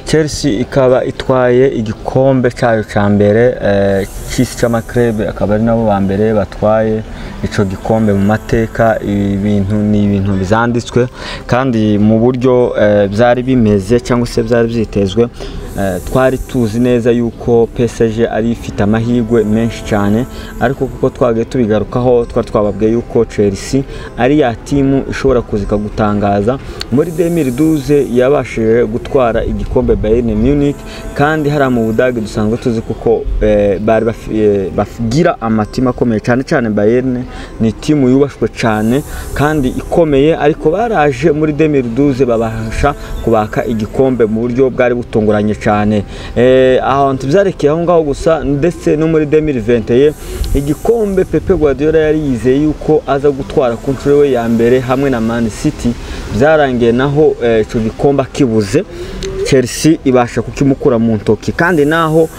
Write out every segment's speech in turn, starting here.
Chelsea ikaba itwaye igikombe cyayo cya mbere cy'isi cy'amaklebe, akaba ari nabo ba mbere batwaye ico gikombe mu mateka. Ibi bintu ni ibintu bizanditswe kandi mu buryo byari bimeze cyangwa se byari byitezwe. Twari tuzi neza yuko PSG ari ifite amahirwe menshi cyane, ariko kuko twagiye tubigarukaho twari twababwiye yuko Chelsea ari ya timu ishobora kuzika gutangaza. Muri 2012 yabashije gutwara igikombe Bayern Munich, kandi hari mu Budage dusanzwe tuzi kuko bari bagira amatima akomeye cyane cyane. Bayern ni timu yubashwe cyane kandi ikomeye, ariko baraje muri 2012 babasha kubaka igikombe mu buryo bwari butunguranye cyane. Aho ntibyarekeye aho ngaho gusa, ndetse no muri 2021 igikombe Pep Guardiola yari yizeye yuko aza gutwara ku nshuro we ya mbere hamwe na Man City, byarangiye naho ico gikombe kibuze, Chelsea ibasha kukimukura mu ntoki. Kandi naho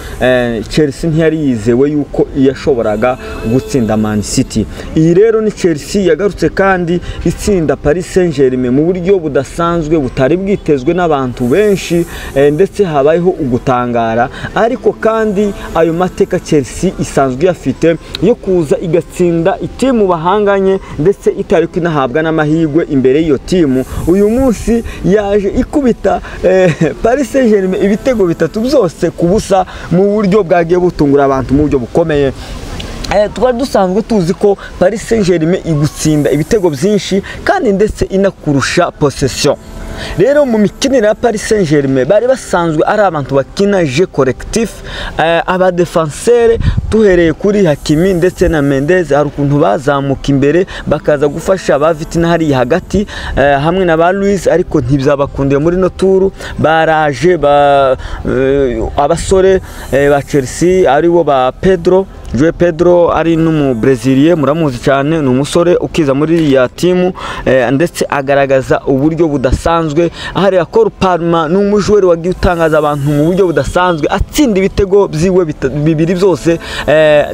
Chelsea ntiyari yizewe yuko yashoboraga gutsinda Man City. Iyi rero ni Chelsea yagarutse kandi itsinda Paris Saint-Germain mu buryo budasanzwe butari bwitezwe n'abantu benshi, ndetse habayeho ugutangara. Ariko kandi ayo mateka Chelsea isanzwe yafite yo kuza igatsinda itimu bahanganye ndetse itari kwinahabwa n'amahirwe imbere y'iyo timu, uyu munsi yaje ikubita Paris Saint-Germain ibitego bitatu byose ku busa mu buryo bwagiye butungura abantu mu buryo bukomeye. Twari dusanzwe tuzi ko Paris Saint-Germain igutsinda ibitego byinshi kandi ndetse inakurusha possession. Rero mu mikinire ya Paris Saint-Germain bari basanzwe ari abantu bakina jeu collectif, aba défenseur tuhereye kuri Hakimi ndetse na Mendes, hari ukuntu bazamuka imbere bakaza gufasha ba Vitinha hariya hagati hamwe na ba Luis, ariko ntibyabakundiye muri no turu. Baraje abasore ba Chelsea aribo ba Pedro, Joe Pedro ari n'umu Brazilian muramuzi cyane, ni umusore ukiza muri ya timu ndetse agaragaza uburyo budasanzwe. Ahari Cole Palmer ni umujweri wagiye utangaza abantu mu buryo budasanzwe, atsinda ibitego byiwe bibiri byose,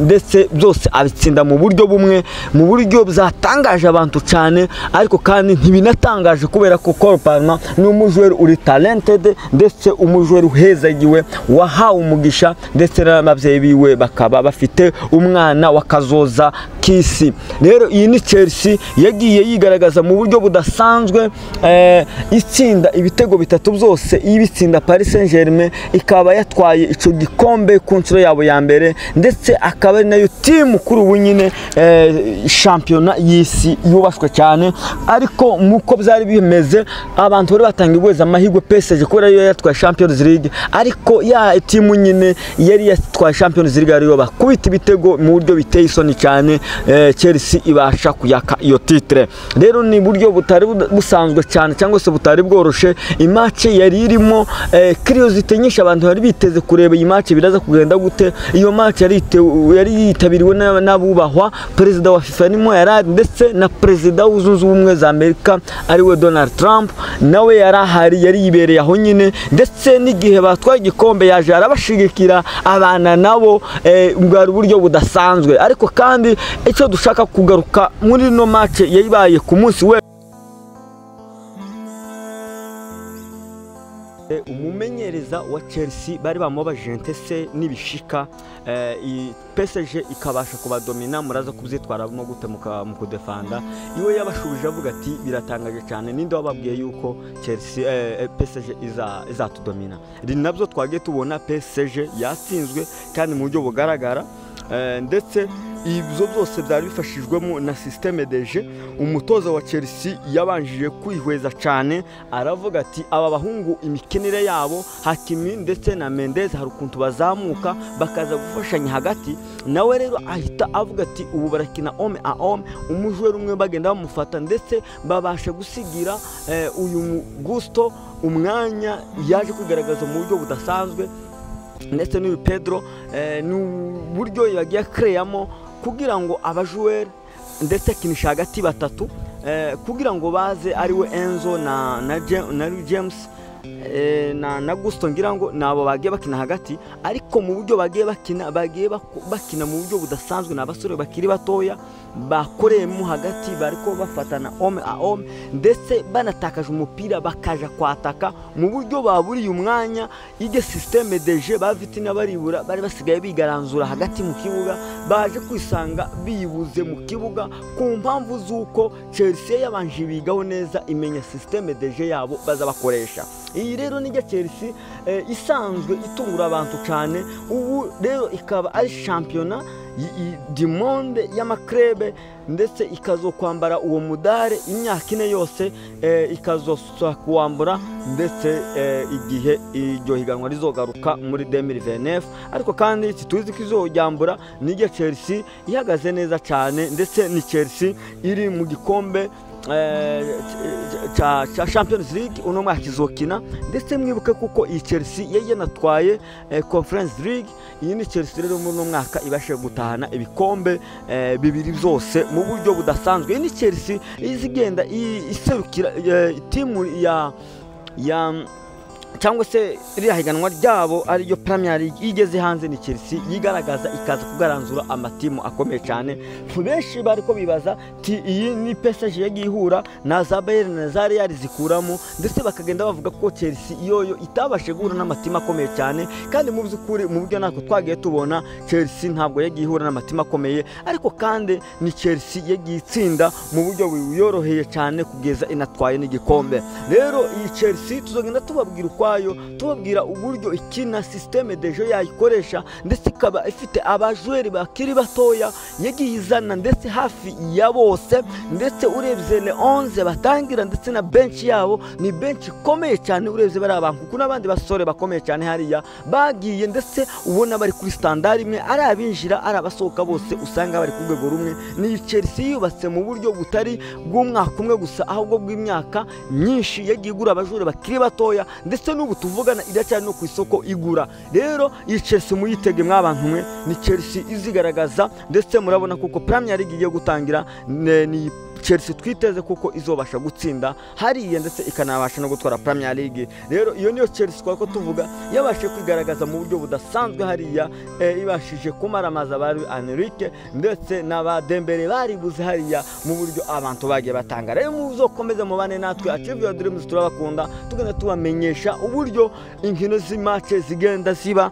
ndetse byose abitsinda mu buryo bumwe, mu buryo byatangaje abantu cyane. Ariko kandi ntibinatangaje kubera ko Cole Palmer ni umujweri uri talented ndetse umujweri uhezagiwe wahawe umugisha, ndetse n'ababyeyi biwe bakaba bafite umwana wakazoza kisi. Rero iyi ni Chelsea yagiye yigaragaza mu buryo budasanzwe, itsinda ibitego bitatu byose ibitsinda Paris Saint-Germain, ikaba yatwaye ico gikombe ku nshuro yabo ya mbere, ndetse akaba ari nayo timu kuri ubu nyine shampiyona y'isi yubashwe cyane. Ariko muko byari bimeze abantu bari batangiye guheza amahirwe PSG kubera yo yatwaye Champions League, ariko ya timu nyine yari yatwaye Champions League ariyo bakubita ibitego mu buryo biteye isoni cyane, Chelsea ibasha kuyaka iyo titre. Rero ni buryo butari busanzwe cyane cyangwa se butari bworoshe. Imatch yari irimo curiosity nyinshi, abantu bari biteze kureba iyi match biraza kugenda gute. Iyo match yari yitabiriwe n'abubahwa, perezida wa FIFA nimo yarari, ndetse na perezida w'Zunze Ubumwe za Amerika ariwe Donald Trump nawe yarahari, yari yibereye aho nyine, ndetse n'igihe batwaye igikombe yaje arabashigikira abana nabo bwari uburyo budasanzwe. Ariko kandi icyo dushaka kugaruka muri no match yayibaye ku munsi we, umumenyereza wa Chelsea bari bamubajije ntese nibishika PSG ikabasha kubadomina muraza kubyitwaramo gute mu kudefanda. Iwe yabashubije avuga ati biratangaje cyane, ninde wababwiye yuko Chelsea PSG izatudomina. Nabyo twagiye tubona PSG yatsinzwe kandi mu buryo bugaragara, ndetse ibyo byose byari bifashijwemo na système de jeu. Umutoza wa Chelsea yabanjije kwihweza cyane, aravuga ati aba bahungu imikinire yabo Hakimi ndetse na Mendes hari ukuntu bazamuka bakaza gufashanya hagati. Nawe rero ahita avuga ati ubu barakina homme à homme, umujweri umwe bagenda bamufata ndetse babasha gusigira uyu Gusto umwanya yaje kwigaragaza mu buryo budasanzwe, ndetse n'uyu Pedro ni uburyo yagiye kreyamo kugira ngo abajuweri ndetse akinisha hagati batatu kugira ngo baze ariwe Enzo na James na Gusto, ngira ngo nabo bagiye bakina hagati. Ariko Ariko mu buryo bagiye bakina, bagiye bakina mu buryo budasanzwe. Ni abasore bakiri batoya bakoreyemo hagati, bariko bafatana homme à homme, ndetse banatakaje umupira bakaja kwataka mu buryo baburiye umwanya. Ige système de jeu ba Vitinha baribura, bari basigaye bigaranzura hagati mu kibuga, baje kwisanga bibuze mu kibuga ku mpamvu z'uko Chelsea yabanje bigaho neza, imenya système de jeu yabo baza bakoresha. Iyi rero nijya Chelsea isanzwe itungura abantu cyane. Ubu rero ikaba ari shampiyona du monde y'amaklebe, ndetse ikazokwambara uwo mudare imyaka 4 yose, ikazosa kuwambura ndetse igihe iryo higanwa rizogaruka muri 2029. Ariko kandi tuzi ko izojyambura. Nijya Chelsea ihagaze neza cyane, ndetse ni Chelsea iri mu gikombe cha Champions League uno mwaka izokina. Ndetse mwibuke kuko iyi Chelsea yari yanatwaye Conference League. Iyi ni Chelsea rero muri uno mwaka ibashe gutahana ibikombe bibiri byose mu buryo budasanzwe. Iyi ni Chelsea izigenda iserukira timu ya cyangwa se ririya higanwa ryabo ariryo Premier League igeze hanze, ni Chelsea yigaragaza ikaza kugaranzura amatimu akomeye cyane. Benshi bariko bibaza ti iyi ni PSG yagiye ihura na za Bayern na za Real zikuramo, ndetse bakagenda bavuga ko Chelsea yoyo itabashe guhura n'amatimu akomeye cyane. Kandi mu by'ukuri mu buryo nako twagiye tubona Chelsea ntabwo yagiye ihura n'amatimu akomeye, ariko kandi ni Chelsea yagiye itsinda mu buryo buyoroheye cyane kugeza inatwaye n'igikombe. Rero iyi Chelsea tuzogenda tubabwira ukwayo, tubabwira uburyo ikina, système de jeu yayikoresha, ndetse ikaba ifite abajweri bakiri batoya yagiye izana ndetse hafi ya bose. Ndetse urebye le 11 batangira ndetse na bench yabo ni bench ikomeye cyane, urebye bari abantu kuko n'abandi basore bakomeye cyane hariya bagiye, ndetse ubona bari kuri standard imwe, ari abinjira ari abasohoka bose usanga bari ku rwego rumwe. Ni Chelsea yubatse mu buryo butari bw'umwaka umwe gusa, ahubwo bw'imyaka myinshi yagiye igura abajure bakiri batoya, ndetse n'ubu tuvugana iracyari no ku isoko igura. Rero iyi Chelsea muyitege mwabantu mwe, ni Chelsea izigaragaza, ndetse murabona kuko Premier League igiye gutangira, ni Chelsea twiteze kuko izobasha gutsinda hariya ndetse ikanabasha no gutwara Premier League. Rero iyo niyo Chelsea twako tuvuga yabashe kwigaragaza mu buryo budasanzwe hariya, ibashije kumaramaza bari Enrique ndetse n'aba Dembele baribuze hariya mu buryo abantu bagiye batanga. Rero muzokomeze mubane natwe Achieve Your Dreams, turabakunda, tugenda tubamenyesha uburyo inkino z'imatch zigenda ziba,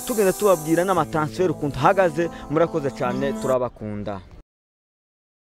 tugenda tubabwira n'amatransfer ukuntu hagaze. Murakoze cyane, turabakunda.